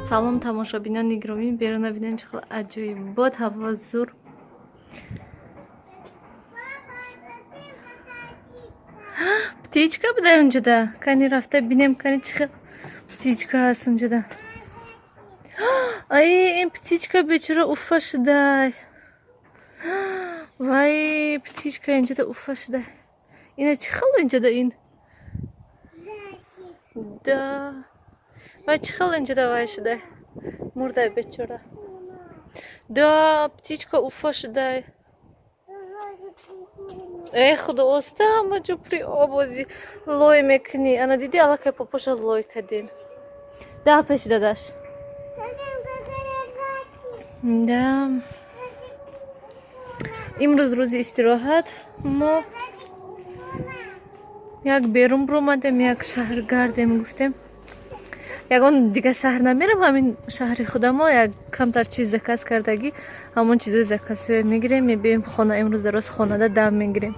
Салом, тамошобинони гиромӣ. Беруна бинен, чӣ хел аҷоибот ҳаво, зур. Птичка будай унҷода. Кани, рафта бинем, кани, чӣ хел птичка ҳаст унҷода. Ай, ин птичка бечора уфа шудай. Вай, птичка инҷода уфа шудай. Ина чӣ хел инҷода ин? Да, вай, чӣ хел инҷода вай шудай, мурдай бечора. Да, птичка уфа шудай. Э, худо, оста, ҳама ҷо пури обози лой мекунӣ. Ана, диди, аллакай попоша лой кардин. Да, пеши дадаш. Да, имрӯз рӯзи истироҳат. Мо як берун биромадем, як шаҳр гардем, гуфтем. Ягон дигар шаҳр намерам, ҳамин шаҳри худамо. Як камтар чиз заказ кардагӣ, ҳамон чизои заказҳое мегирем, мебием хона. Имрӯз дароз хонада дам мегирем.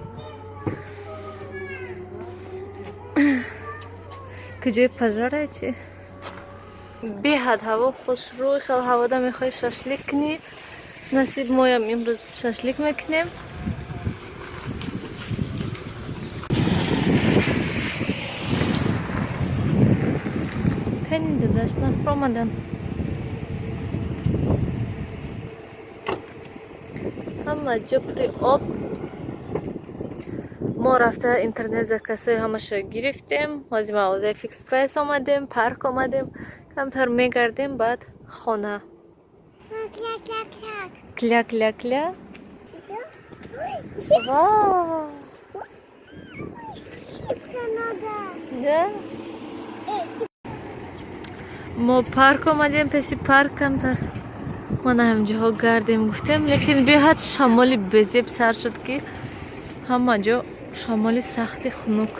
Куҷои пожара чи? Беҳад ҳаво хушрӯй, хел ҳавода мехоҳӣ шашлик кунӣ. Насиб, моям имрӯз шашлик мекунем. Кани, дадаш нафромадан. Ҳама ҷо пури об. Мо рафта интернет заказҳои ҳамаша гирифтем. Ҳозир мағозаи Фикс Прайс омадем, парк омадем, камтар мегардем, баъд хона. Кля, кля, кля. Вау! Да, мо парк омадем. Пеши парк камтар мана ҳамҷоҳо гардем, гуфтем, лекин беҳад шамоли безеб сар шуд, ки ҳама ҷо шамоли сахти хунук,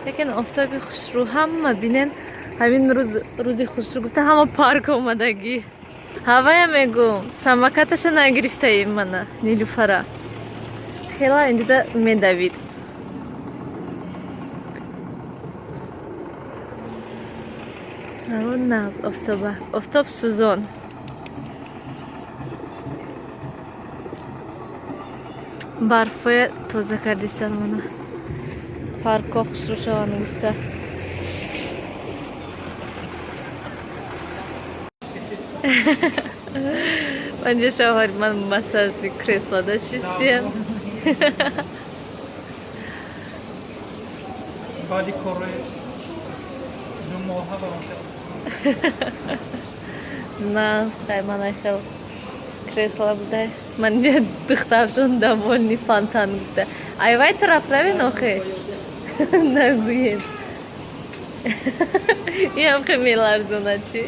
лекин офтоби хушрӯ. Ҳама бинен, ҳамин рӯз рӯзи хушрӯ гуфта, ҳама парк омадагӣ. Ҳавая мегӯм, самокаташа нагирифтаим. Мана Нилюфара хела инҷода медавид. Ҳаво нағз, офтоба, офтоб сӯзон. Барфоя тоза кардистан, мана, паркҳо хушрӯ шаванд гуфта. Манҷа шавҳари ман массажный креслода шиштиям. Баъди кори 2 моҳа баромада. На, мана хел кресла будай. Манҷа духтаршон довольный. Фонтан гуфта, айвай тараф равен, охе нагӯед, иам хе меларзона чӣ.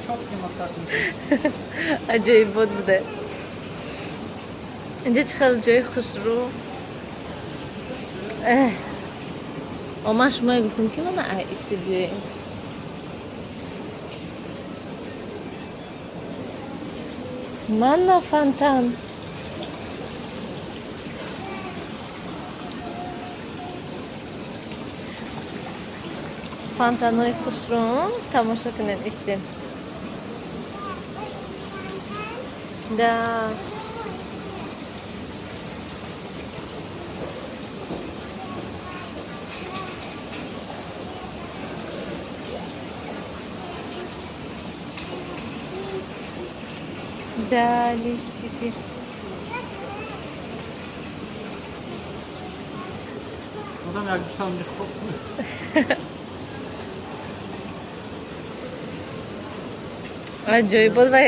Чопки массаж. Аҷоибот буда. Инҷа чӣ хел ҷои хушрӯ. Ман шумое гуфтам, ки мана ай иси биёем. Мана фонтан. Фонтанҳои хушрӯ тамошо кунед, истем. Да, да, листики. Одам як ду соат мехоб. Аҷоибот, вай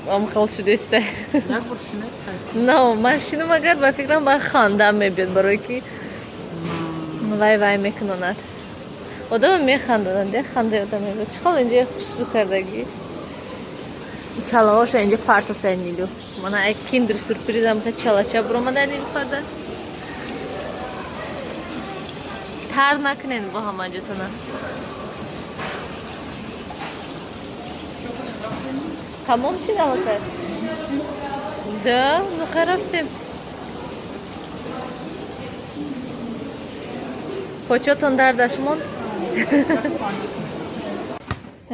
омхел шудеста. Як бор шинед. Но ман шинам, агар ба фикрам, ман хандам мебиёд, барое ки вай вай мекунонад, одама механдонад, я хандаи одам мебиёд. Чӣ хел инҷо хушрӯ кардагӣ. Чалаҳоша инҷо партофта Нилю. Мана ай киндер сюрпризам ка чалача буромада Нилюфарда. Тар накунед бо ҳама ҷотона. Тамом шид аллакай. Да, ну хай, рафтем. Почотон дардаш монд.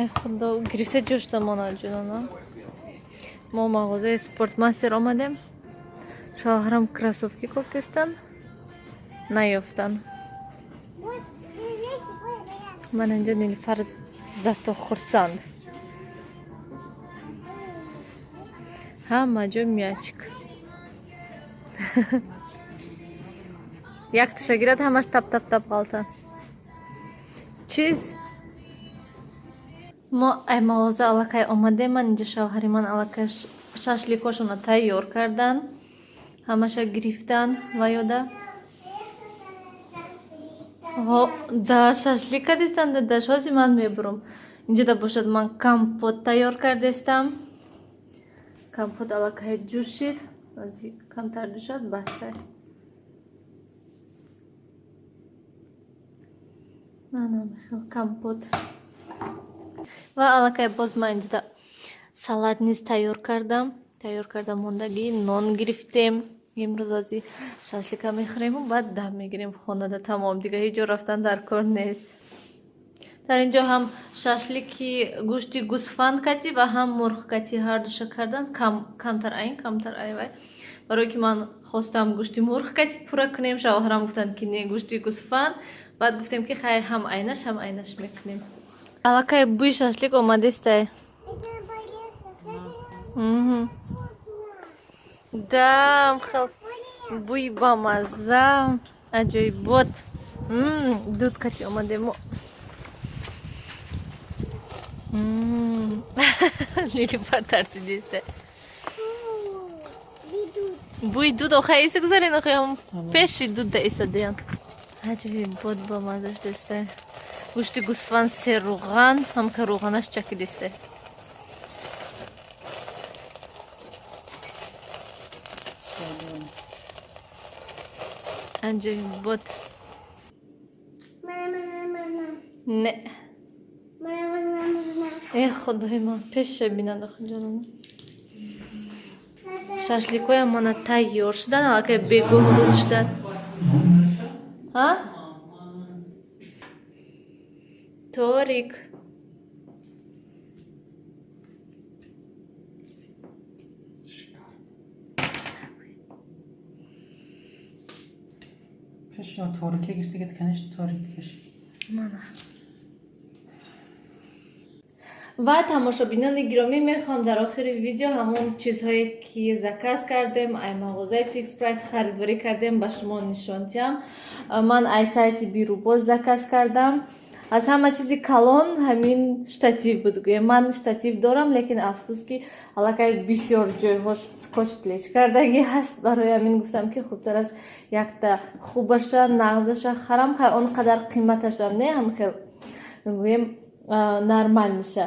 Эй худо, гирифта ҷӯшта монад ҷунона. Мо мағозаи Спортмастер омадем. Шавҳарам кроссовки кофтестан, наёфтан. Ман инҷо Нилфар зато хурсанд. Ҳама ҷо мячик. Якташа гирад, ҳамаш тап тап тап ғалтанд. Чиз мо ай мағоза аллакай омадем. Ман инҷо шавҳари ман аллакай шашликошона тайёр кардан, ҳамаша гирифтан ва ёда да шашлик кардистан. Дадаш, ҳози ман мебурам. Инҷода бошад, ман компот тайёр кардестам. Компот аллакай ҷӯшид, ози камтар ҷӯшад, басай. На михел компот. Ва аллакай боз ман инҷода салат низ тайёр кардам. Тайёр карда мондагӣ нон гирифтем. Имрӯз ози шашлика мехӯрему баъд дам мегирем хонада, тамом. Дига ҳеҷ ҷо рафтан дар кор нест. Дар ин ҷо ҳам шашлики гӯшти гӯсфанд кати ва ҳам мурғ кати, ҳардуша кардан. Камтар айн, камтар ай вай. Барое ки ман хостам гӯшти мурғ кати пурра кунем, шавҳарам гуфтанд, ки не, гӯшти гӯсфанд. Баъд гуфтем, ки хайр, ҳам айнаш, ҳам айнаш мекунем. Аллакай бӯи шашлик омадестай. Да, хел бӯи бамазза, аҷоибот. Дуд кати омадемо. Нилуфар тарсидиста. Бӯи дуд охай иса гузарен, охай ҳам пеши дуд да истодиян. Аҷоибот, бамаззаш деста. Гӯшти гӯсфанд серуған, ҳамка руғанаш чакидиста. Аҷоибот. Не. Э худои ман, пеша бинад охи ҷонона. Шашликоям мана тайёр шудан, аллакай бегоҳ рӯз шудан. Ҳа? Торик. Пеш торикия гирифта гет, конечно, торик пеш. Мана. Ва тамошобинони гиромӣ, мехоҳам дар охири видео ҳамон чизҳое ки заказ кардем, ай мағозаи Фикс Прайс харидорӣ кардем, ба шумо нишон диҳам. Ман ай сайти Бирубоз заказ кардам. Аз ҳама чизи калон ҳамин штатив буд. Гӯям, ман штатив дорам, лекин афсӯс, ки аллакай бисёр ҷойҳош скотч плеч кардагӣ ҳаст. Барои ҳамин гуфтам, ки хубтараш якта хубаша, нағзаша харам. Хай, он қадар қиматашам не, ҳам хел гӯем, нормальныйша.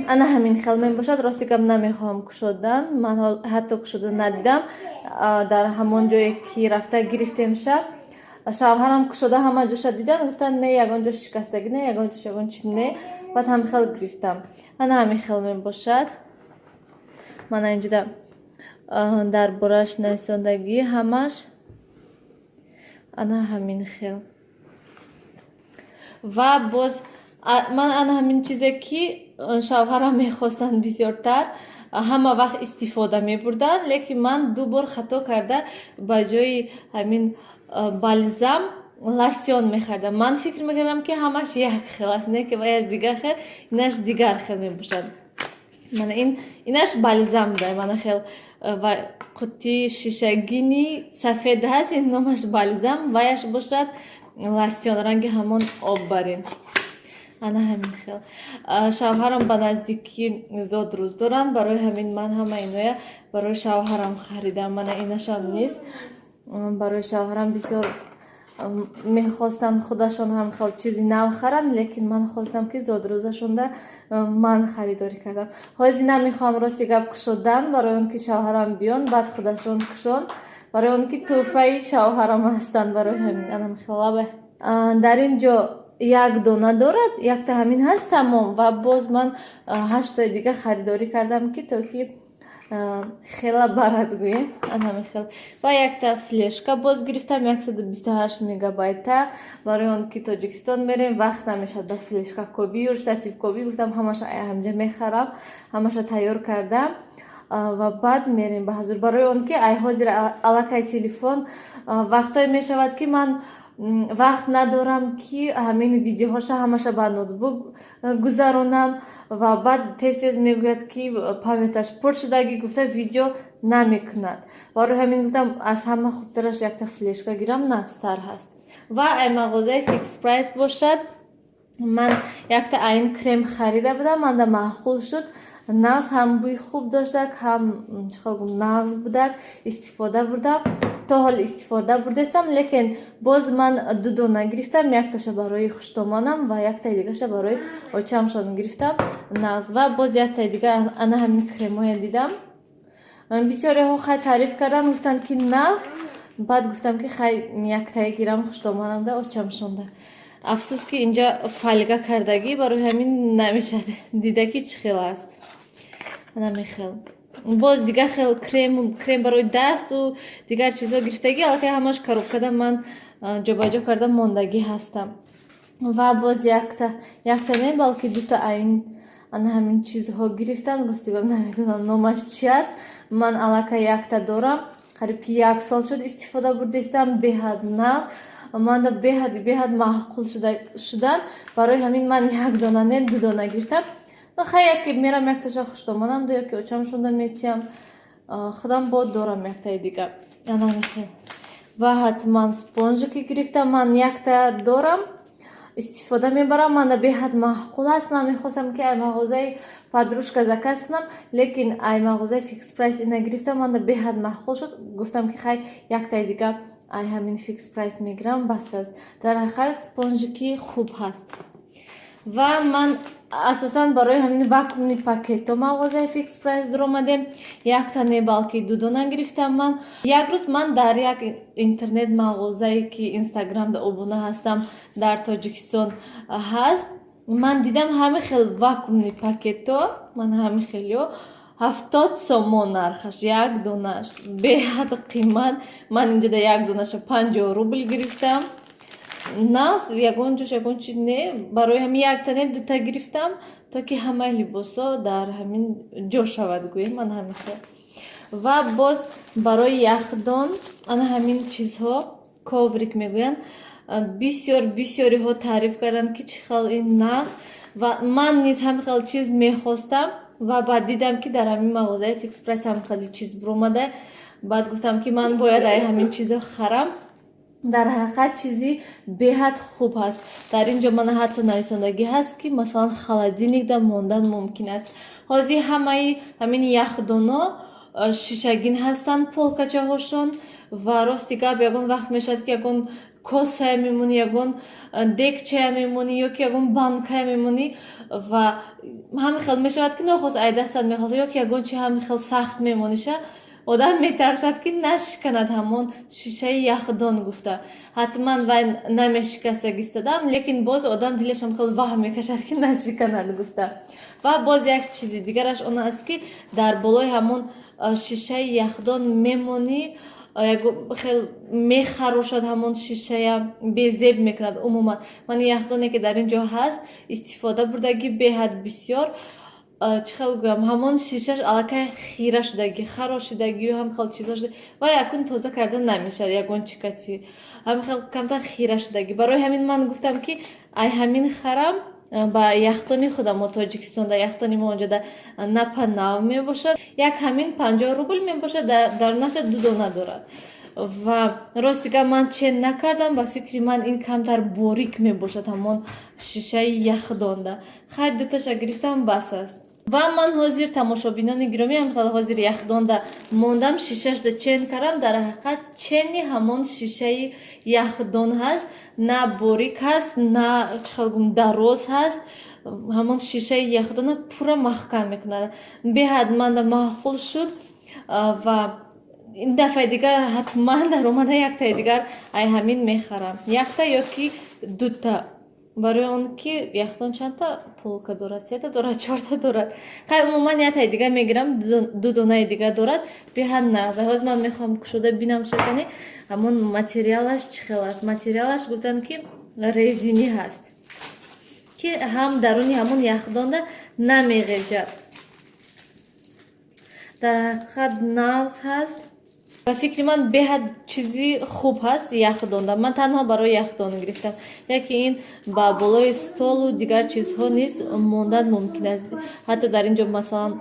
Ана ҳамин хел мебошад. Рости гап, намехоҳам кушодан, ман ҳатто кушода надидам. Дар ҳамон ҷое ки рафта гирифтемша, шавҳарам кушода ҳама ҷоша дидан, гуфтанд, не, ягон ҷо шикастагӣ не, ягон ҷош ягон чи не. Баъд ҳамин хел гирифтам. Ана ҳамин хел мебошад. Мана инҷода дар бораш нависондагӣ ҳамаш. Ана ҳамин хел. Ва боз ман ана ҳамин чизе ки шавҳарам мехостанд, бисёртар ҳама вақт истифода мебурданд, лекин ман ду бор хато карда ба ҷои ҳамин бальзам лосьон мехардам. Ман фикр мекардам, ки ҳамаш як хел аст, не, ки ваяш дигар хел, инаш дигар хел мебошад. Мана ин, инаш бальзам да, мана хел ва қуттии шишагини сафед ҳаст, ин номаш бальзам, ваяш бошад лосьон, ранги ҳамон об барин. Ана ҳамин хел. Шавҳарам ба наздикӣ зодрӯз доранд, барои ҳамин ман ҳама иноя барои шавҳарам харидам. Мана инашам низ барои шавҳарам. Бисёр мехостанд худашон ҳам хел чизи нав харанд, лекин ман хостам, ки зодрӯзашонда ман харидорӣ кардам. Ҳозир намехоҳам, рости гап, кушодан, барои он ки шавҳарам биён, баъд худашон кушон, барои он ки тӯҳфаи шавҳарам ҳастанд. Барои ҳамин ана мехелабе. Дар ин ҷо як дона дорад, якта ҳамин ҳаст, тамом. Ва боз ман ҳаштои дига харидорӣ кардам, ки то ки Хела барад гӯем, анами хел. Ва якта флешка боз гирифтам, 128 мегабайта, барои он ки Тоҷикистон мерем, вақт намешад ба флешка кобию штатив кобӣ. Гуфтам, ҳамаша ҳамҷа мехарам, ҳамаша тайёр кардам ва баъд мерем ба ҳазур. Барои он ки ай ҳозир аллакай телефон вақтое мешавад, ки ман вақт надорам, ки ҳамин видеоҳоша ҳамаша ба ноутбук гузаронам, ва баъд тез тез мегӯяд, ки памяташ пур шудагӣ гуфта, видео намекунад. Барои ҳамин гуфтам, аз ҳама хубтараш якта флешка гирам, нағзтар ҳаст. Ва ай мағозаи Фикс Прайс бошад, ман якта айн крем харида будам, манда маъқул шуд, нағз, ҳам бӯи хуб доштак, ҳам чӣ хел гум, нағз будак, истифода бурдам, то ҳол истифода бурдастам. Лекин боз ман ду дона гирифтам: якташа барои хуштомонам ва яктаи дигаша барои очамшон гирифтам, нағз. Ва боз яктаи дига ана ҳамин кремҳоя дидам, бисёреҳо хай таъриф карданд, гуфтанд, ки нағз. Баъд гуфтам, ки хай, яктае гирам хуштомонамда, очамшонда. Афсӯс, ки инҷа фольга кардагӣ, барои ҳамин намешад дида, ки чӣ хел аст. Анамихел. Боз дигар хел крем барои дасту дигар чизҳо гирифтагӣ, аллакай ҳамаш коробкада ман ҷобаҷо карда мондагӣ ҳастам. Ва боз якта, якта не, балки дута айн ана ҳамин чизҳо гирифтам. Рости гап, намедонам, номаш чи аст. Ман аллакай якта дорам, қариб ки як сол шуд истифода бурдаистам, беҳад нағз, манда беҳад беҳад маъқул шудан. Барои ҳамин ман як дона не, ду дона гирифтам. Хай, яке мерам, якташа хуштомонам ду ёки очамшонда метиҳам, худам бо дорам яктаи дига. Анамихел. Ва ҳатман спонжики гирифтам, ман якта дорам, истифода мебарам, манда беҳад маъқул аст. Ман мехостам, ки ай мағозаи Подружка заказ кунам, лекин ай мағозаи Фикс Прайс ина гирифтам, манда беҳад маъқул шуд. Гуфтам, ки хай, яктаи дига ай ҳамин Фикс Прайс мегирам, бас аст. Дар ҳақиқат спонжики хуб ҳаст. Ва ман асосан барои ҳамин вакуумный пакетҳо мағозаи Фикс Прайс даромадем. Якта не, балки ду дона гирифтам. Ман як рӯз ман дар як интернет мағозае, ки Инстаграмда обуна ҳастам, дар Тоҷикистон ҳаст, ман дидам ҳамин хел вакуумный пакетҳо, ман ҳамин хелё, 70 сомон нархаш як донаш, беҳад қимат. Ман инҷода як донаша 50 рубл гирифтам. Нағз, ягон ҷош ягон чиз не. Барои ҳамин якта не, дута гирифтам, то ки ҳамаи либосҳо дар ҳамин ҷо шавад, гӯем, ман ҳамин хел. Ва боз барои яхдон ана ҳамин чизҳо, коврик мегӯянд, бисёр бисёриҳо таъриф карданд, ки чӣ хел ин нағз, ва ман низ ҳамин хел чиз мехостам. Ва баъд дидам, ки дар ҳамин мағозаи Фикс Прайс ҳамин хели чиз буромада. Баъд гуфтам, ки ман бояд ай ҳамин чизо харам. Дар ҳақиқат чизи беҳад хуб ҳаст. Дар ин ҷо мана ҳатто нависондагӣ ҳаст, ки масалан холодильникда мондан мумкин аст. Ҳозир ҳамаи ҳамин яхдоно шишагин ҳастанд, полкачаҳошон. Ва рости гап, ягон вақт мешавад, ки ягон косая мемонӣ, ягон дегчая мемонӣ ё ки ягон банкая мемонӣ, ва ҳамин хел мешавад, ки нохост ай дастат мехалта, ё ки ягон чи ҳамин хел сахт мемониша, одам метарсад, ки нашиканад ҳамон шишаи яхдон гуфта. Ҳатман вай намешикастагистадан, лекин боз одам дилашам хел ваҳм мекашад, ки нашиканад гуфта. Ва боз як чизи дигараш он аст, ки дар болои ҳамон шишаи яхдон мемонӣ, хел мехарошад, ҳамон шишая безеб мекунад. Умуман ман яхдоне, ки дар ин ҷо ҳаст, истифода бурдагӣ беҳад бисёр, чӣ хел гӯям, ҳамон шишаш аллакай хира шудагӣ, харошидагию ҳам хел чизо шуда, ва якун тоза карда намешавад, ягон чӣ кати ҳамин хел камтар хира шудагӣ. Барои ҳамин ман гуфтам, ки ай ҳамин харам ба яхдони худам. Мо Тоҷикистонда яхдони мо онҷода напа нав мебошад. Як ҳамин 50 рубл мебошад, дарунаша ду дона дорад. Ва рости гап, ман чен накардам, ба фикри ман ин камтар борик мебошад ҳамон шишаи яхдонда. Хай, дуташа гирифтам, бас аст. Ва ман ҳозир, тамошобинони гиромӣ, ҳам ҳозир яхдонда мондам, шишашда чен кардам. Дар ҳақиқат чени ҳамон шишаи яхдон ҳаст, на борик ҳаст, на чӣ хел гум, дароз ҳаст. Ҳамон шишаи яхдона пурра маҳкам мекунад. Беҳад манда маъқул шуд ва ин дафъаи дигар ҳатман даромада яктаи дигар ай ҳамин мехарам, якта ё ки дута. Барои он ки яхдон чандта полка дорад? Сета дорад, чорта дорад. Хай, умуман яктаи дига мегирам, ду донаи дига дорад. Беҳад нағз. Ҳозир ман мехоҳам кушода бинам, шакани ҳамон материалаш чӣ хел аст. Материалаш, гуфтанд, ки резинӣ ҳаст, ки ҳам даруни ҳамон яхдонда намеғеҷад. Дар ҳақиқат нағз ҳаст. Ба фикри ман, беҳад чизи хуб ҳаст яхдонда. Ман танҳо барои яхдон гирифтам, яке ин ба болои столу дигар чизҳо низ мондан мумкин аст. Ҳатто дар ин ҷо, масалан,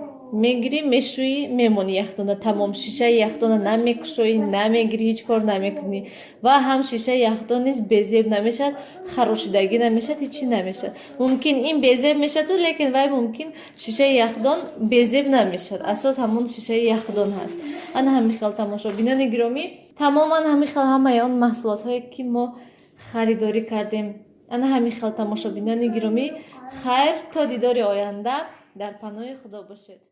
мегирӣ, мешӯӣ, мемонӣ яхдонда, тамом. Шишаи яхдона намекушоӣ, намегирӣ, ҳеҷ кор намекунӣ. Ва ҳам шишаи яхдон низ безеб намешавад, харошидагӣ намешавад, ҳеҷ чӣ намешавад. Мумкин, ин безеб мешаваду, лекин вай мумкин, шишаи яхдон безеб намешавад. Асос ҳамон шишаи яхдон ҳаст. Ана ҳамин хел, тамошобинони гиромӣ, тамоман ҳамин хел ҳамаи он маҳсулотҳое, ки мо харидорӣ кардем. Ана ҳамин хел, тамошобинони гиромӣ. Хайр, то дидори оянда, дар паноҳи Худо бошед.